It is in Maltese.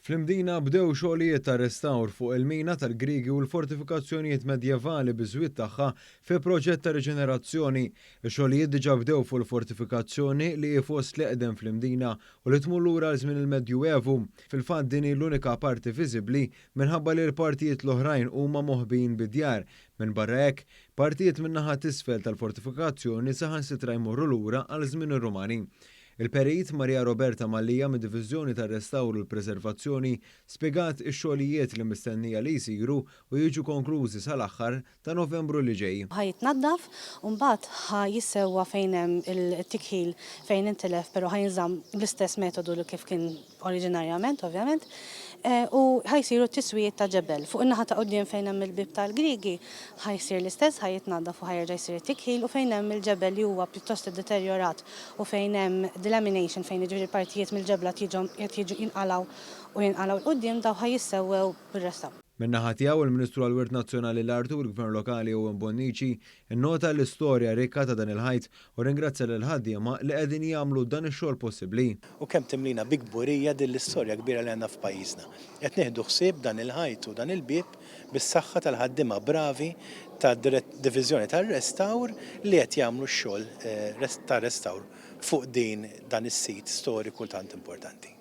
Fl-Imdina bdew xogħlijiet ta' restawr fuq il-mina tal-Griegi u l-fortifikazzjonijiet medjevali biż-żwied tagħha fi proġett ta' riġenerazzjoni. Ix-xogħlijiet diġà bdew fuq il-fortifikazzjoni li hi fost l-eqdem fl-Imdina u li tmur lura għal żmien il-Medjuevu. Fil-fatt din hi l-unika parti viżibbli minħabba li l-partijiet l-oħrajn huma moħbijin bid-djar. Minbarra hekk, partijiet min-naħa t'isfel tal-fortifikazzjoni saħansitra jmorru lura għal żmien ir-Rumani. Il-Perit Maria Roberta Mallia mid-Diviżjoni tar-Restawr u l-Preservazzjoni spjegat ix-xogħlijiet li mistennija li jsiru u jiġu konklużi sal-aħħar ta' Novembru li ġej. Ħa jitnaddaf u mbagħad ħa jissewwa fejn hemm it-tikħil fejn intilef però ħa jinżamm bl-istess metodu li kif kien oriġinarjament ovvjament u ħa jsiru t-tiswijiet ta' ġebel. Fuq in-naħa ta' quddiem fejn hemm il-bieb tal-Griegi ħa jsir l-istess, ħa jitnaddaf u ħa jerġa' jsir it-tikħil u fejn hemm il-ġebel li huwa pjuttost iddeterjorat u fejn hemm delamination fejn jiġifieri partijiet mill-ġebla qed jiġu jinqalgħu u jinqalgħu 'l quddiem dawn ħa jissewwew bir-restawr. Min-naħa tiegħu, il-Ministru għall-Wirt Nazzjonali, l-Arti u l-Gvern Lokali Owen Bonnici nnota l-istorja rikka ta' dan il-ħajt u rringrazzja lill-ħaddiema li qegħdin jagħmlu dan ix-xogħol possibbli. U kemm timlina bi kburija din l-istorja kbira li għandna f'pajjiżna. Qed nieħdu ħsieb dan il-ħajt u dan il-bieb bis-saħħa tal-ħaddiema bravi tad-Diviżjoni tar-Restawr li qed jagħmlu x-xogħol ta' restawr fuq din dan is-sit storiku tant importanti.